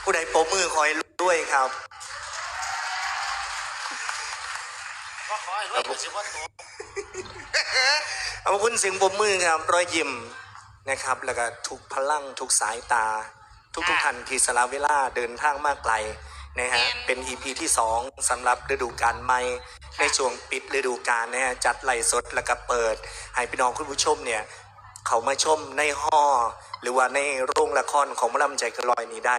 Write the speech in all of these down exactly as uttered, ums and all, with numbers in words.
ผู้ใดปรบมือขอให้รวยครับ ก็ขอให้รวยก็สิว่าโต ขอบคุณเสียงปรบมือครับ รอยยิ้มนะครับ แล้วก็ทุกพลังทุกสายตา ทุกทุกท่านที่สละเวลาเดินทางมาไกลนะฮะ เป็น อีพี ที่สองสำหรับฤดูกาลใหม่ ในช่วงปิดฤดูกาลนะฮะ จัดไลฟ์สดแล้วก็เปิดให้พี่น้องคุณผู้ชมเนี่ย เขามาชมในฮอลล์หรือว่าในโรงละครของหมอลำใจเกินร้อยนี้ได้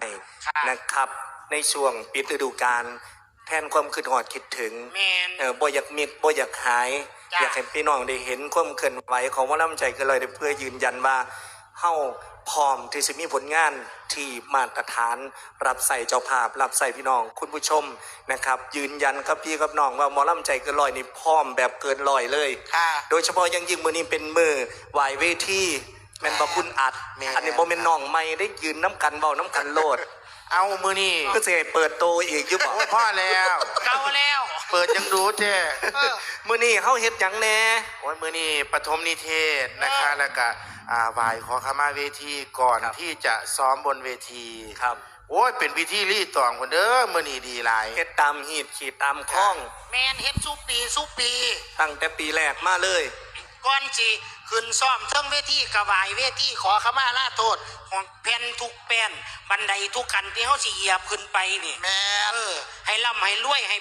นะครับ ในช่วงปิดฤดูกาล แทนความคิดฮอดคิดถึง แมน เออบ่อยากมิดบ่อยากหาย จ้ะ อยากให้พี่น้องได้เห็นความเคลื่อนไหวของหมอลำใจเกินร้อยเพื่อยืนยันว่าเฮาพร้อมที่จะมีผลงานที่มาตรฐาน รับใส่เจ้าภาพ รับใส่พี่น้องคุณผู้ชมนะครับ ยืนยันกับพี่กับน้องว่าหมอลำใจเกินร้อยนี่พร้อมแบบเกินร้อยเลย ค่ะ โดยเฉพาะอย่างยิ่งมื้อนี้เป็นมื้อไหว้เวทีแม่นบ่คุณอัด แม่น อันนี้บ่แม่นน้องใหม่ได้ยืนน้ำกันเว้าน้ำกันโลด เอามือนี่ ก็สิให้เปิดโตอีกอยู่บ่ โอ้ยพ่อแล้ว เก่าแล้ว เปิดยังดูเจ้ เออ มื้อนี้เฮาเฮ็ดหยังแหน่ โอ้ยมือนี่ปฐมนิเทศนะคะ เออ แล้วก็อ่าไหว้ขอขมาเวทีก่อน ครับ ที่จะซ้อมบนเวที ครับ โอ้ยเป็นพิธีรีตองคนเด้อมือนี่ดีหลาย เฮ็ดตามฮีตขีดตามข้อง แมนเฮ็ดสู้ปีสู้ปี ตั้งแต่ปีแรกมาเลย ก่อนสิขึ้นซ้อมเทิงเวทีกะไหว้เวทีขอขมาลาโทษของแผ่นทุกแผ่นบันไดทุกขั้นที่เฮาสิเหยียบขึ้นไปนี่ แม่น เออ ให้ร่ำให้รวยให้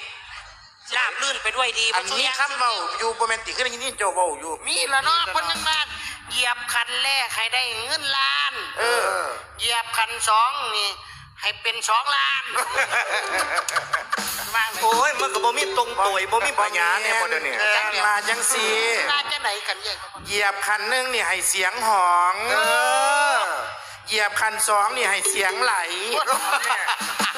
ราบรื่นไปด้วยดี อันนี้คำเว้าอยู่บ่แม่นติขึ้นที่นี่เจ้าเว้าอยู่ มีละเนาะเพิ่นยังว่าเหยียบขั้นแรกให้ได้เงินล้าน เออ เหยียบขั้นสองนี่ให้เป็นสองล้านว่า โอ้ยมันก็บ่มีตรงโตยบ่มีปัญญาแน่บ่เดี๋ยวนี้ เออมาจังสี ว่าจังไหนกันใหญ่ เหยียบขั้นหนึ่งนี่ให้เสียงหอง เออ เหยียบขั้นสองนี่ให้เสียงไหล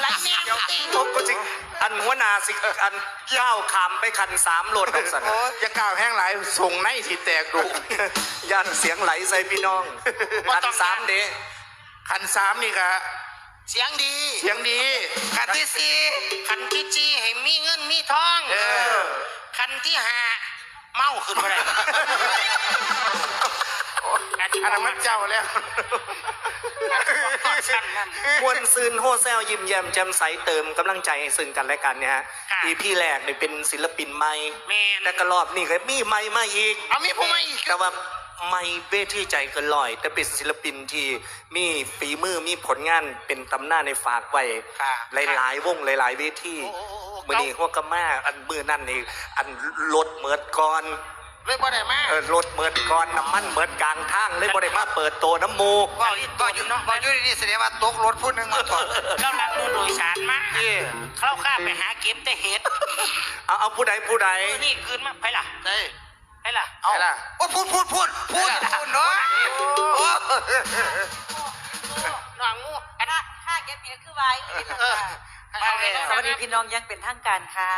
ไหลแม่งติ ก็ก็สิอันหัวหน้าสิอันก้าวข้ามไปขั้นสามโลดดอกสัน อย่าก้าวแห้งหลายส่งในสิแตกดุ ย่านเสียงไหลใส่พี่น้องขั้นสามเด้ ขั้นสามนี่กะ เสียงดี เสียงดี ขั้นที่สี่ขั้นที่สี่ให้มีเงินมีทอง เออ ขั้นที่ห้าเมาขึ้นมาได้ อันนั้นมันเจ้าแล้ว ขั้นนั้น ม่วนซื่นโฮแซวยิ้มแย้มแจ่มใสเติมกำลังใจให้ซึ่งกันและกันเนี่ยฮะ ค่ะ อีพีแรกเนี่ยเป็นศิลปินใหม่ แม่น แต่ก็รอบนี้ก็มีใหม่มาอีก เอามีผู้ใหม่อีก แต่ว่าใหม่เวทีใจเกินร้อย แต่เป็นศิลปินที่มีฝีมือมีผลงานเป็นตำนานในฝากไว้ ค่ะ หลายๆวงหลายๆเวที โอ้โอ้โอ้ มื้อนี้หัวกะมาอันมื้อนั่นนี่อันรถเมิดก่อน เลยบ่ได้มา เออรถเมิดก่อนน้ำมันเมิดกลางทางเลยบ่ได้มาเปิดตัวน้ำหมู่ บอกอีกบอกอยู่เนาะ บอกอยู่นี่แสดงว่าตกรถผู้หนึ่งมาก่อน เราหลับดูโดยสารมา เอ้ย เขาข้าไปหาเก็บแต่เห็ด เอาเอาผู้ใดผู้ใด นี่คืนมาไปล่ะ เฮ้ย ไปล่ะ เอาล่ะโอ้พูดพูดพูดพูดพูดเนาะ น้องงูอัน ค่าเก็บเห็ดคือไว้ เออเอาเลย สวัสดีพี่น้องอยังเป็นทางการค่ะ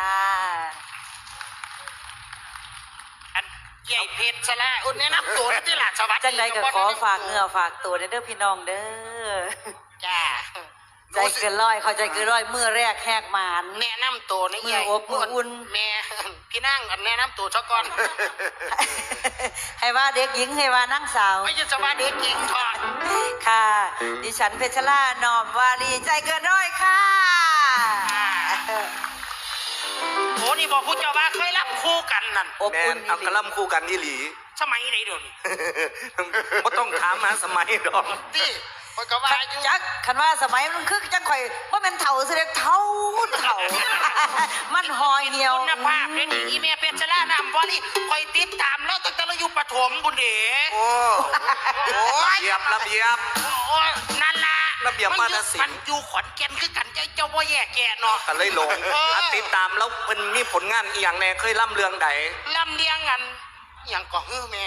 อันใหญ่เพชรชะละอุนแนะนำตัวนี่ที่หลานสวัสดี จังใดก็ขอฝากเนื้อฝากตัวเด้อพี่น้องเด้อ จ้า ใจเกินร้อยเข้าใจเกินร้อยมื้อแรกแหกหมาน แนะนำตัวนี่ มืออบมืออุ่น แม่พี่นั่งอันแนะนำตัวซะก่อน ให้ว่าเด็กหญิงให้ว่านางสาว ไม่ใช่สวัสดีจริงทอด ค่ะ ดิฉันเพชรลาน้อมวารีใจเกินร้อยค่ะ โอ้นี่บอกผู้เจ้าว่าเคยรับคู่กันนั่น อบ แม่ อุ่ น น เอากระลำคู่กันอีหลี สมัยไหนเดี๋ยวนี้ บ่ต้องถามหาสมัยดอก ที่คนก็ว่าอยู่ จักคันว่าสมัยมันคือจังข่อยว่าเป็นเฒ่าเสด็จเฒ่าเฒ่า มันหอยเหี่ยว คุณภาพเนี่ยนี่อีเมลเป็นชะล่าน้ำบอลนี่คอยติดตามแล้วตั้งแต่เราอยู่ประถมบุญเดช โอ้โอ้ เหยียบระเบียบ โอ้นั่นละ ระเบียบวาทศิลป์ มันอยู่ขอนแก่นคือกันเจ้าเจ้าพ่อแย่แก่เนาะ กันเลยหลง เออ อันติดตามแล้วมันมีผลงานอีหยังแหน่เคยล่ำเรื่องใด ลำเลียงกันอย่างก็ฮือแม่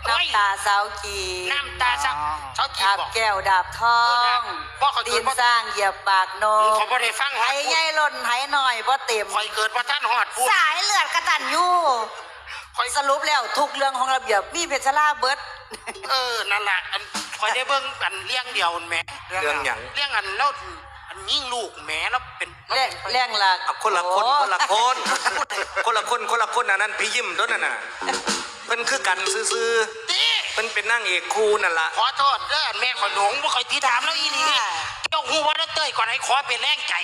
น้ำตาสาวขี น้ำตาสาวสาวขี ดาบ บอก แก้วดาบทอง เออนะบอกเขา ตีนสร้างเหยียบปากนก เขาบ่ได้ฟังหอด ไหใหญ่ล้นไหหน่อยบ่เต็ม คอยเกิดประท่านหอดพูด สายเลือดกระตันยู คอย สรุปแล้วทุกเรื่องของระเบียบมีเพชรลาเบิด เออนั่นแหละอันคอยได้เบิ่งอันเรื่องเดียวแม่ เรื่องหยัง เรื่องอันแล้วอันยิ่งลูกแม่แล้วเป็น แรงแรงหลัก เอาคนละคนคนละคนคนละคนคนละคนอันนั้นพี่ยิ้มตัวนั่นน่ะเพิ่นคือกันซื่อ ตี ๆเพิ่นเป็นนางเอกคู่นั่นละ ขอโทษเด้อแม่ขอหลงบ่ค่อยติดตามแล้วอีนี่เจ้า ฮู้บ่ เต้ย ก่อนให้ขอเป็นแรงใจ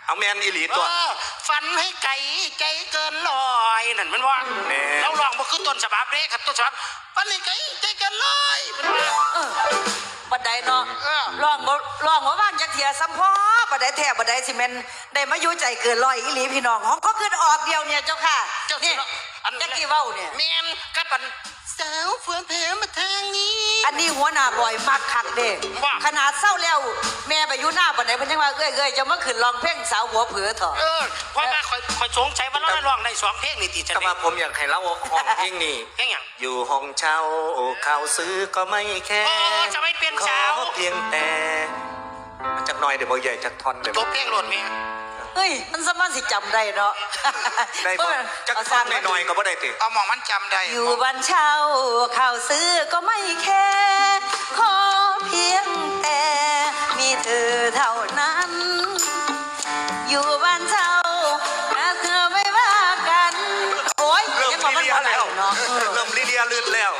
เอาแม่นอีหลีตัว เออ ฝันให้ไกล ใจเกินร้อย นั่นแม่นบ่ แม่น ลาวร้องบ่คือต้นฉบับเด้ คันต้นฉบับ ฝันให้ไกล ใจเกินร้อย แม่นบ่ เออ บัดใดเนาะ เออ ร้องบ่ ร้องบ่ว่างจักเทื่อ ซ้ำพอบัดใดแท้ บัดใดสิแม่นได้มาอยู่ใจเกินร้อยอีหลีพี่น้อง ของเขาคือออกเดียวเนี่ยเจ้าค่ะ เจ้า นี่ เนาะ อัน จักกี้เว้าเนี่ย แม่น กับอัน สาวเฟื่องแผ่มาทางนี้ อันนี้หัวหน้าบอยมักคักเด้ ว่า ขนาดเซาแล้ว แม่ไปอยู่หน้าปานใดเพิ่นยังว่า เอื้อยๆ เจ้ามาขึ้นร้องเพลงสาวหัวเผือเถาะ เออ เพราะว่าข้อย ข้อยสงสัยว่าลาวร้องได้สองเพลงนี่ติ แต่ว่าผมอยากให้ลาวร้องเพลงนี้ เพลงหยัง อยู่ห้องเช่า เขาซื้อก็ไม่แคร์ โอ้ จะไม่เป็นสาว ขอเพียงแต่ จักหน่อยเด้อ บ่ใหญ่จักท่อนเด้อ จบเพลงโลดแม่ เฮ้ย มันสามารถสิจำได้เนาะ ได้บ่ จักท่อนหน่อยๆ ก็บ่ได้ติ เอาหม่องมันจำได้ อยู่บ้านเช่า ข้าวซื้อก็ไม่แคร์ ขอเพียงแต่มีเธอเท่านั้น อยู่บ้านเช่า หาเธอไม่ว่ากัน โอ๊ย เริ่ม ยังบ่ ลีเลียแล้ว เนาะ เออ เริ่มลีเลียลืดแล้ว